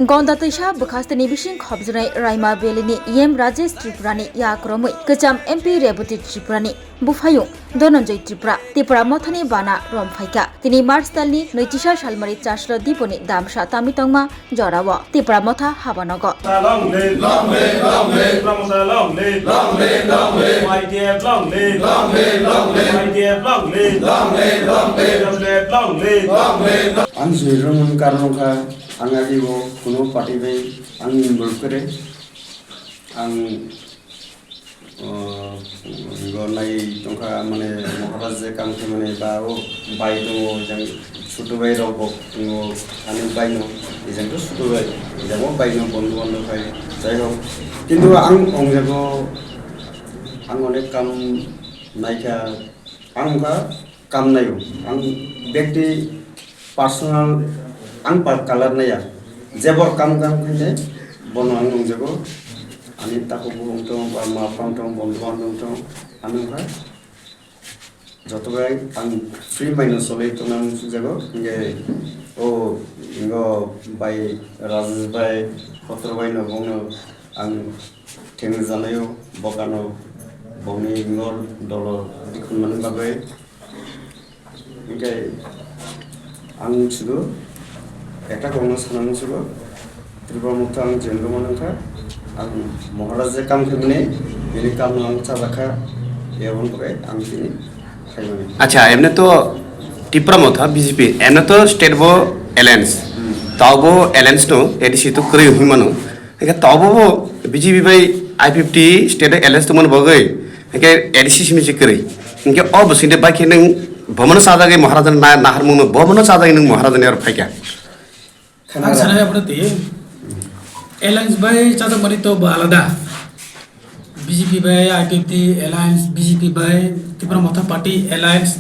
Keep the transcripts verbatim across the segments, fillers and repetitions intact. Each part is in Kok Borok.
Gonda twisa bwkhasteni bising khopjwnai Raima Valley ni E M Rajesh Tripura ni yak romwi kwcham M P Rebati Tripura ni buphayung Dhananjay Tripura Tipra Mothani bana rom phaikha. Tini March talni nwi chisa salmari chaslo diponi damsa tami tongma jorao Tipra Motha habanogo. Long live, long live, long live. Tipra Motha long live. Long live, long live. Y T F long live. Long live, long live. Y T F long live. Long live, long live. Long live, long live. Long live. Ang joi romani karon wngkha, ang agi bo kuno party bai ang involve kwrwi. Ang, uh, go nai tongkha, mane, Maharaj je kam khe, mane, ba o bai tongo, jang chutu bai rok bo tongo, ani bai no, ejang to chutu bai, ejang o bai no, bondhu bondhu khai, jai hok. Kintu ang ongjago, ang onek kam naikha, ang wngkha, kam naio. Ang bekti personal ang pa kalar naiya. Jebor kam kam khaine bono ang nungjago. Ani takhuk bukhuk tong ba ma phang tong bondhu bandhub tong ano kha. Joto bai ang free maino solai tongna nungjago. Hingke o ingo bai Rajesh bai Kotro bai no bongno ang thengna janaio bokano bongni ingo dolo dikhun mani bagwi. Hingke ang sudu ekta kokno sana musugo, Tripura Motha ang jendo manang kha, ang Maharaj je kam khaimani, bini kam no ang chajakha, eboni bagwi ang tini khaimani. Acha, emne to Tipra Motha B J P, emne to state bo alliance, Hmm. tao bo alliance no A D C to kwrwi hwnwi mano. Hingke tobo bo B J P bai I P F T state alliance tongmani bagwi hingke A D C simi se kwrwi. Hingke o bwswngde bai khe nwng bomono chajagwi Maharajani na-, naharmungno bomono chajagwi nwng Maharajani aro phaikha. Ang sana ya bro twi. Alliance bai chajakmani to bo alada. B J P bai I P F T alliance, B J P bai Tipra Motha Party alliance.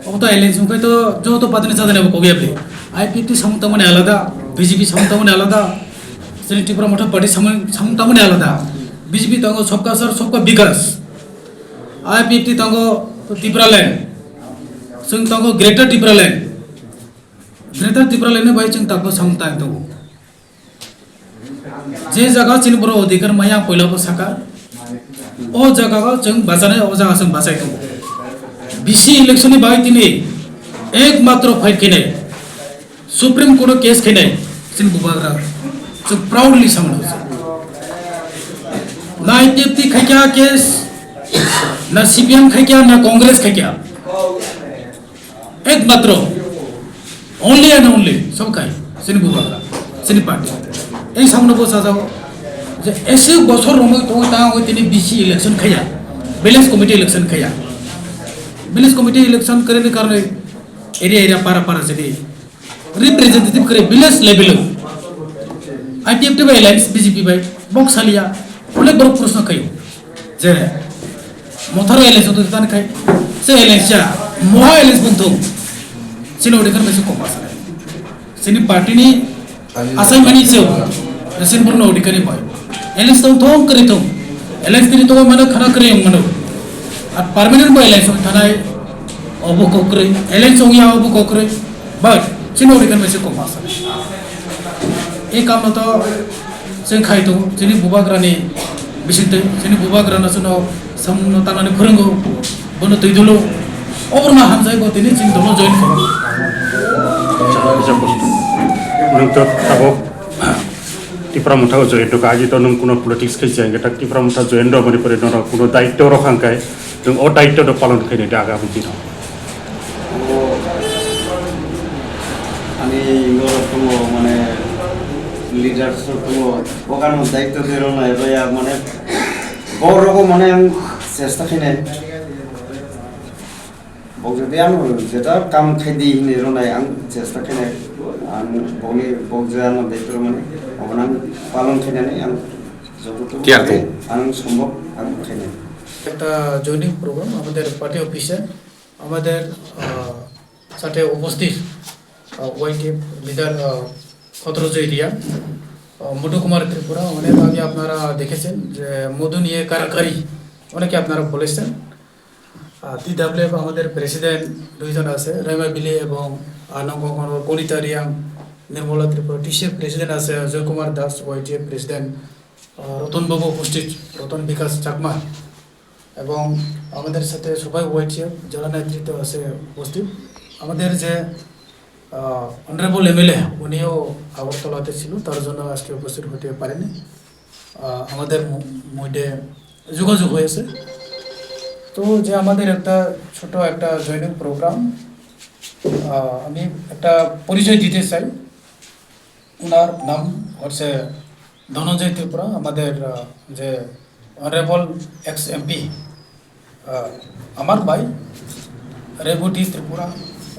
Obo to alliance wngkhe to joto party ni chajaknai bo kok ya bwle. I P F T samung tangmani alada, B J P samung tangmani alada, chini Tipra Motha Party samung, samung tangmani alada. B J P tongo sabka sath, sabka vikas. I P F T tongo Tipraland. Chwng tongo Greater Tipraland. Greater Tipraland ni bai chwng tabuk samung tang tongo. Je jaga chini borok odhikar maya ang poila bo saka, o jaga o chwng bachanai, o jaga chwng bachai tongo. B C election ni bai tini ekmatro fight khainai, Supreme Court o case khainai chini bubagra, chwng proudly samano. Na I P F T khaikha case, na C P M khaikha, na Congress khaikha. Ekmatro, only and only, sob khai, chini bubagra, chini party. Ei samno bo sajao, je ese bosor romoi tongoi tangoi tini B C election khaya, village committee election khaya. Village committee election kwrwini karone area area para para jedi representative kwrwi village level o I P F T bai alliance B J P bai bok saliya, onek borok proshno khayo. Je Motharo alliance wngtong tani khai, se alliance ya, moha alliance wngtong, chini odhikar bai se kok asai. Chini party ni asai mani se, chini borok no odhikar ni bai. Alliance tong thong kwrwi thong, alliance tini tongwi mano khana kwrwi wng mano. Ar permanent bo alliance wng thanai, obo kok kwrwi, alliance wng ya obo kok kwrwi, but chini odhikar bai se kok asai. E kam no to chwng khai tongo, chini bubagrani bisingtwi, chini bubagrano chwngno samungno tanani phwrwngo, bono twi dolo, oborno hamjai bo tini chini dolo join khaio. Nwng to tabuk Tipra Motha o join rwkha, agi to nwng kuno politics khai se, hwnkhe tak Tipra Motha join rwmani pore norok kuno daityo rok hangkai, nwng o daityo no palon khainai da agami dino. Ani borok tongo, mane, leaders rok tongo, bokano daityo de rwnai rwya, mane, borok mane ang chesta khainai. Bok jodi ano jeta kam khaidi hinwi rwnai ang chesta khainai. Ang bokni bok je ano daityo rwmani, obono ang palon khainani ang joto to Tiyar khe tong. Ang sombok ang khainai. একটা joining programme আমাদের পার্টি অফিসে। আমাদের, আহ, সাথে উপস্থিত, আহ, YTF leader, আহ, খত্রজয় রিয়া, আহ, মধু কুমার ত্রিপুরা, অনেক আগে আপনারা দেখেছেন যে মধু নিয়ে কারাকারি, অনেকে আপনারা বলেছেন। আহ, টিডাব্লিউএফ আমাদের প্রেসিডেন্ট দুইজন আছে, রেমা বিলি এবং, আহ, নবকুমার গণিতা রিয়াং। নির্মলা ত্রিপুরা, টিসিএফ প্রেসিডেন্ট আছে অজয় কুমার দাস, ওয়াইটিএফ প্রেসিডেন্ট, আহ, রতন বাবু উপস্থিত, রতন বিকাশ চাকমা, এবং আমাদের সাথে সবাই ওয়াইটিএফ জেলা নেতৃত্ব আছে উপস্থিত। আমাদের যে, আহ, অনারেবল এমএলএ, উনিও আগরতলাতে ছিল, তার জন্য আজকে উপস্থিত হতে পারেনি। আহ, আমাদের ম-, মধ্যে যোগাযোগ হয়েছে। তো যে আমাদের একটা ছোট একটা জয়েনিং প্রোগ্রাম, আহ, আমি একটা পরিচয় দিতে চাই। ওনার নাম হচ্ছে ধনঞ্জয় ত্রিপুরা, আমাদের, আহ, যে অনারেবল এক্স এমপি, আহ, আমার ভাই রেবতী ত্রিপুরা,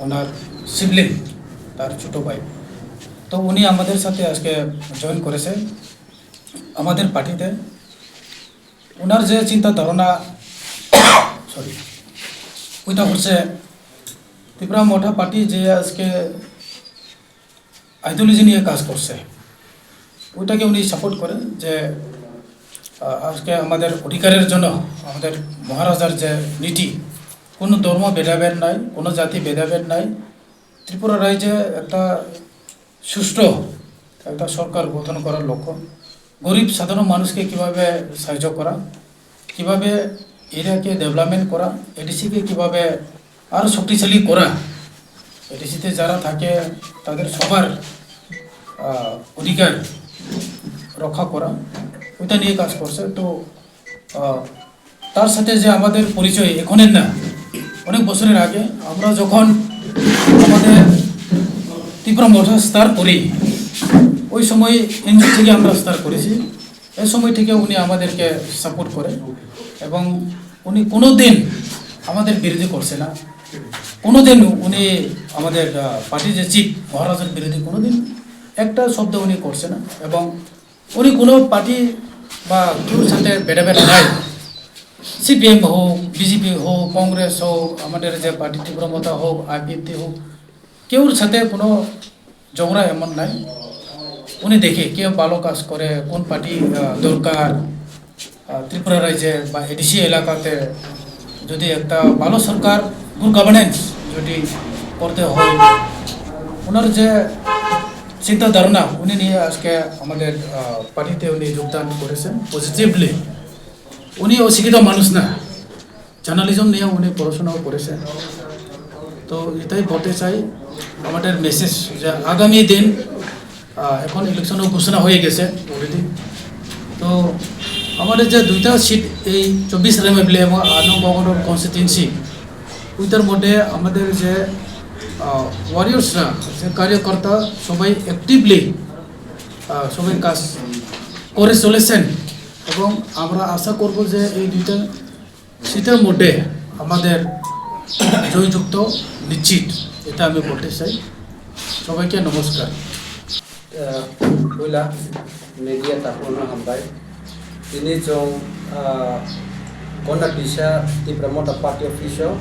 ওনার সিবলিং, তার ছোট ভাই। তো উনি আমাদের সাথে আজকে জয়েন করেছে আমাদের পার্টিতে। ওনার যে চিন্তা ধারণা, সরি, ওইটা হচ্ছে ত্রিপুরা মথা পার্টি যে আজকে আইডিওলজি নিয়ে কাজ করছে, ওইটাকে উনি সাপোর্ট করেন যে, আহ, আজকে আমাদের অধিকারের জন্য আমাদের মহারাজার যে নীতি, কোনো ধর্ম ভেদাভেদ নাই, কোনো জাতি ভেদাভেদ নাই। ত্রিপুরা রাজ্যে একটা সুষ্ঠু একটা সরকার গঠন করার লক্ষ্য, গরিব সাধারণ মানুষকে কিভাবে সাহায্য করা, কিভাবে এরিয়াকে ডেভেলপমেন্ট করা, এডিসিকে কিভাবে আরও শক্তিশালী করা, এডিসিতে যারা থাকে তাদের সবার, আহ, অধিকার রক্ষা করা, ওইটা নিয়ে কাজ করছে। তো, আহ, তার সাথে যে আমাদের পরিচয় এখনের না, অনেক বছরের আগে আমরা যখন আমাদের ত্রিপুরা মথা স্টার্ট করি, ওই সময় এনজিও থেকে আমরা স্টার্ট করেছি। এই সময় থেকে উনি আমাদেরকে সাপোর্ট করে এবং উনি কোনো দিন আমাদের বিরোধী করছে না, কোনো দিন উনি আমাদের, আহ, পার্টি যে চিফ মহারাজার বিরোধী কোনো দিন একটা শব্দ উনি করছে না। এবং উনি কোনো পার্টি বা কেউর সাথে ভেদাভেদ নাই। সিপিএম হোক, বিজেপি হোক, কংগ্রেস হোক, আমাদের যে পার্টি ত্রিপুরা মথা হোক, আইপিএফটি হোক, কেউর সাথে কোনো ঝগড়া এমন নাই। উনি দেখে কে ভালো কাজ করে, কোন পার্টি, আহ, দরকার, আহ, ত্রিপুরা রাজ্যে বা এডিসি এলাকাতে যদি একটা ভালো সরকার, গুড গভর্নেন্স যদি করতে হয়, ওনার যে চিন্তা ধারণা উনি নিয়ে আজকে আমাদের, আহ, পার্টিতে উনি যোগদান করেছেন পজিটিভলি। উনি অশিক্ষিত মানুষ না, জার্নালিজম নিয়ে উনি পড়াশোনাও করেছেন। তো এটাই বলতে চাই, আমাদের মেসেজ যে আগামী দিন, আহ, এখন ইলেকশনও ঘোষণা হয়ে গেছে অলরেডি। তো আমাদের যে দুইটা সিট, এই চব্বিশ এমএলএ এবং আট নং গভর্নর কনস্টিটিউয়েন্সি, ওইটার মধ্যে আমাদের যে, আহ, ওয়ারিয়র্সরা, যে কার্যকর্তা, সবাই অ্যাক্টিভলি, আহ, সবাই কাজ করে চলেছেন এবং আমরা আশা করব যে এই দুইটা সিটের মধ্যে আমাদের জয়যুক্ত নিশ্চিত, এটা আমি বলতে চাই। সবাইকে নমস্কার। Ah, puila media takhukno hambai. Tini chwng, ah, Gonna Tisa Tipra Motha Party Office o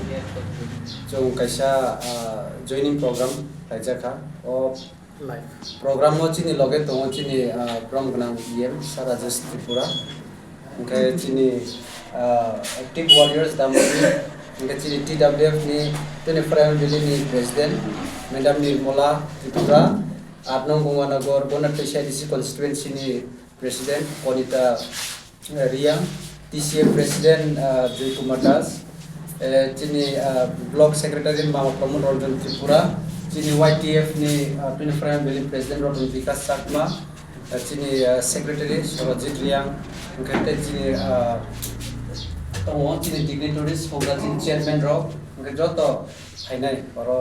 chwng kaisa, ah, joining program khlaijakha. O live program o chini loge tongo chini, ah, borom gwnang E M Sir Rajesh Tripura. Hwnkhe chini, ah, active warriors damani, hwnkhe chini T W F ni twenty-four M L A ni president, Madam Nirmala Tripura, aat nong Gonganagar, Gonna Tisa A D C constituency ni president, Konita, eh, Riang, T C F president, ah, Joy Kumar Das, eh, chini, ah, block secretary Mama Pramod Ranjan Tripura, chini Y T F ni, ah, twenty-four M L A ni president Ratan Bikash Chakma, ah, chini, ah, secretary Sorojit Riang, hwnkhe tei chini, ah, tongo chini dignitaries, hwnba chini chairman rok, hwnkhe joto phainai oro,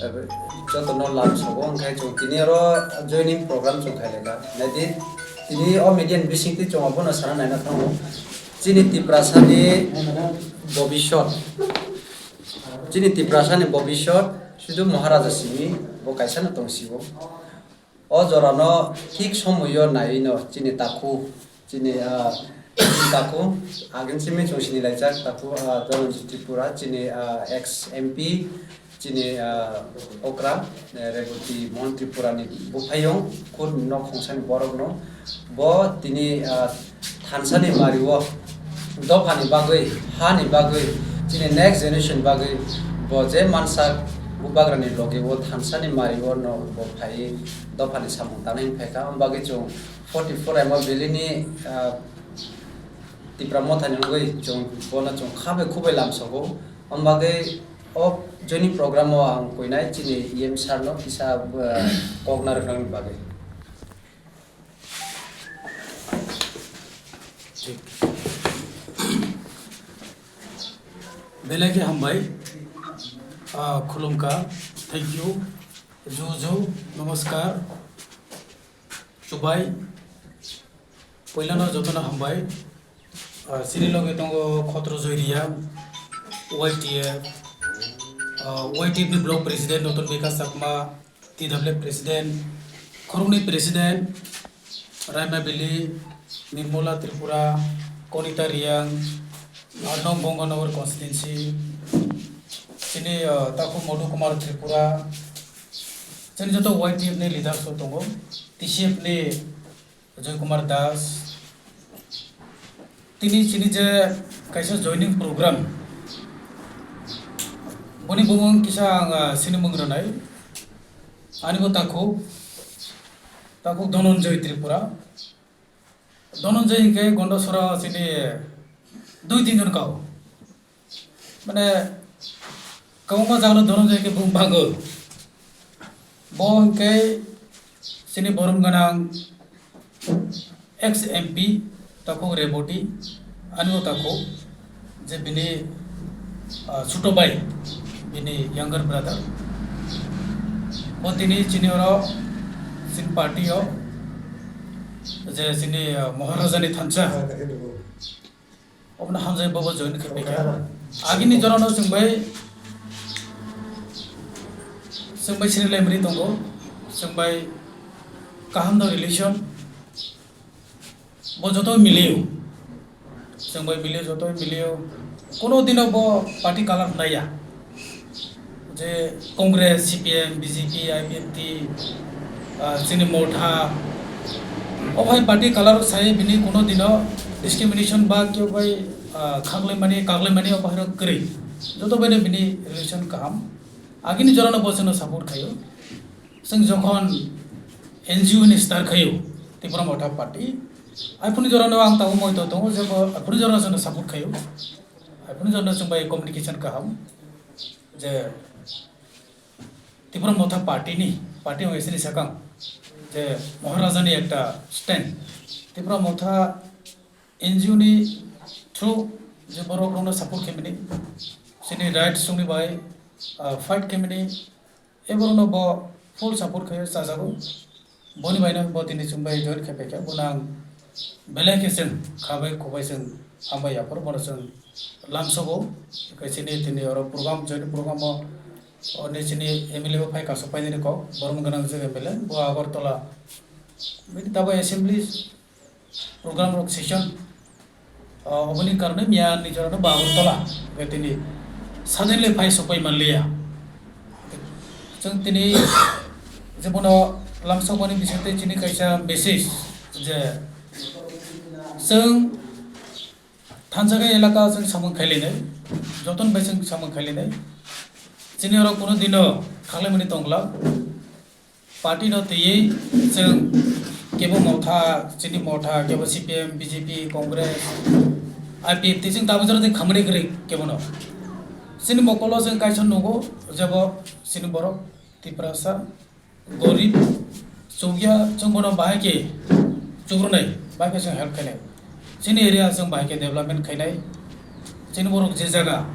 eh, joto no lam sogo, hwnkhe chwng tini oro joining program chwng khailai kha. Naidi, tini o media ni bisingtwi chwng abono sana naina thango. Chini Tiprasa ni bobisot, chini Tiprasa ni bobisot, sudu Maharaja simi bo kaisa no tong sio. O jorano thik somoio naiwi no chini takhu, chini, ah, chini takhu, agin simi chwng sini laijak takhu, ah, Dhananjay Tripura, chini, ah, ex M P, chini, ah, okra, eh, Reboti Mohan Tripura ni buphayung, khud nok khongsani borok no. Bo tini, ah, thansa ni mari o dopha ni bagwi, ha ni bagwi, chini next generation bagwi bo je mansak Bubagrani loge o thansani mari o no bo phai dophani samung tanai phai kha, wng bagwi chwng forty four M O Valley ni, ah, Tipra Mothani wngwi chwng bono chwng kha bai khuk bai lamsogo, wng bagwi o joining program o ang kuinai chini E M sir no kisa, ah, kok narwknani bagwi. Belai khe hambai. Ah, khulumkha. Thank you. Ju ju. Namaskar. Chubai. Poilano jotono hambai. Ah, chini loge tongo Khotro Joy Reang, Y T F, ah, Y T F ni block president Noton Bikash Chakma, T W F president, khoroknwi president, Raima Valley, Nirmala Tripura, Konita Reang, Arnam Bonganagar constituency, chini, ah, takhuk Madhu Kumar Tripura, chini joto Y T F ni leaders rok tongo, T C F ni Joy Kumar Das. Tini chini je kaisa joining program, boni bumung kisa ang, ah, sinimung rwnai. Ani bo takhuk, takhuk Dhananjay Tripura. Dhananjay hinkhe Gondasora chini dui tin jon kao. Mane, kwbangma jagano Dhananjay khe bung bango. Bo hinkhe chini borom gwnang ex M P takhuk Reboti, ani o takhuk je bini, ah, chuto bai, bini younger brother. Bo tini chini oro chini party o je chini, ah, Maharaja ni thansa. Obono hamjai bobo join khe paikha. Agini jorano chwng bai, chwng bai sini lemri tongo, chwng bai kaham no relation, bo joto miliyo, chwng bai miliyo, joto miliyo, kono dino bo party color hlaiya. Je Congress, C P M, B J P, I P F T, ah, chini Motha, o hai party color sai bini kono dino discrimination ba kebo bai, ah, khaklaimani, kaklaimani o bahai rok kwrwi. Joto bai no bini relation kaham. Agini jorano bo chwngno support khaio. Chwng jokhon N G O ni start khaio, Tipra Motha Party. Aphuru jorano ang tabuk moito tongo je bo aphuru jorano chwngno support khaio. Aphuru jorano chwng bai communication kaham. Je Tipra Motha Party ni, party hoi sini sakang je Maharaja ni ekta stand. Tipra Motha N G O ni through je borok rokno support khe mani, sini rights songni bai, ah, fight khe mani, e borokno bo full support khe chajago. Boni baino bo tini chwng bai join khe paikha, bono ang belai khe chwng kha bai khuk bai chwng hambai yaphuru, bono chwng lamsogo. Khe chini tini oro program, join program o, oni chini M L A bo phai kasu painani kok, borom gwnang je M L A, bo Agartala bini tabuk assembly program rok session, ah, oboni karone miya ni jorano bo Agartala, khe tini suddenly phai sokpai manliya. Chwng tini je bono lamsokmani bisingtwi chini kaisa message je chwng thansa khe elaka chwng samung khailainai, joton bai chwng samung khailainai. Chini oro kuno dino khaklaimani tongla. Party no twiwi chwng kebo Motha, chini Motha, kebo C P M, B J P, Congress, I P F T chwng tabuk jora twi khamri kwrwi kebono. Chini mokolo chwng kaisa nugo, jebo chini borok Tiprasa, gorib, chukya, chwng bono bahai khe chukrunai, bahai khe chwng help khainai. Chini area chwng bahai khe development khainai, chini borok je jaga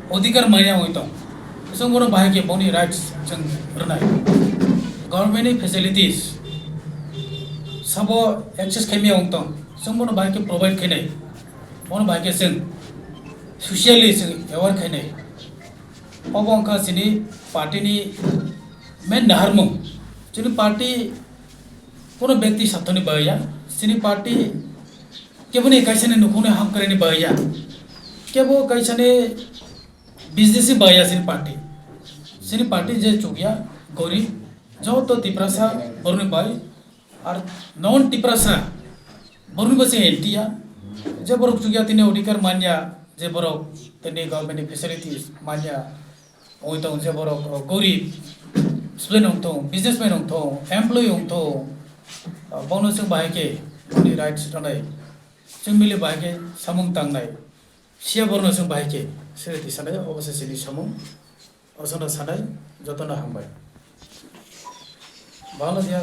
odhikar manya wngwi tong, chwng bono bahai khe boni rights chwng rwnai. Government ni facilities sabo access khaimya wng tong, chwng bono bahai khe provide khainai, bono bahai khe chwng socially chwng aware khainai. Obo wngkha chini party ni main naharmung. Chini party kono bekti sathoni bagwi ya, chini party keboni kaisani nukhungni hamkrai ni bagwi ya, kebo kaisani business ni bagwi ya chini party. Chini party je chukya, gorib, joto Tiprasa borokni bai, ar non Tiprasa borokni bo se anti ya, je borok chukya tini odhikar manya, je borok tini government ni facilities manya, Wngwi tongo je borok, o, gorib, student wng thung, businessman wng thung, employee wng thung, o, bono chwng bahai khe boni rights rwnai, chwng mili bahai khe samung tangnai, siya borno chwng bahai khe siri tisanai, obo se chini samung, o chwngno sanai, jotono hambai. Bangladesh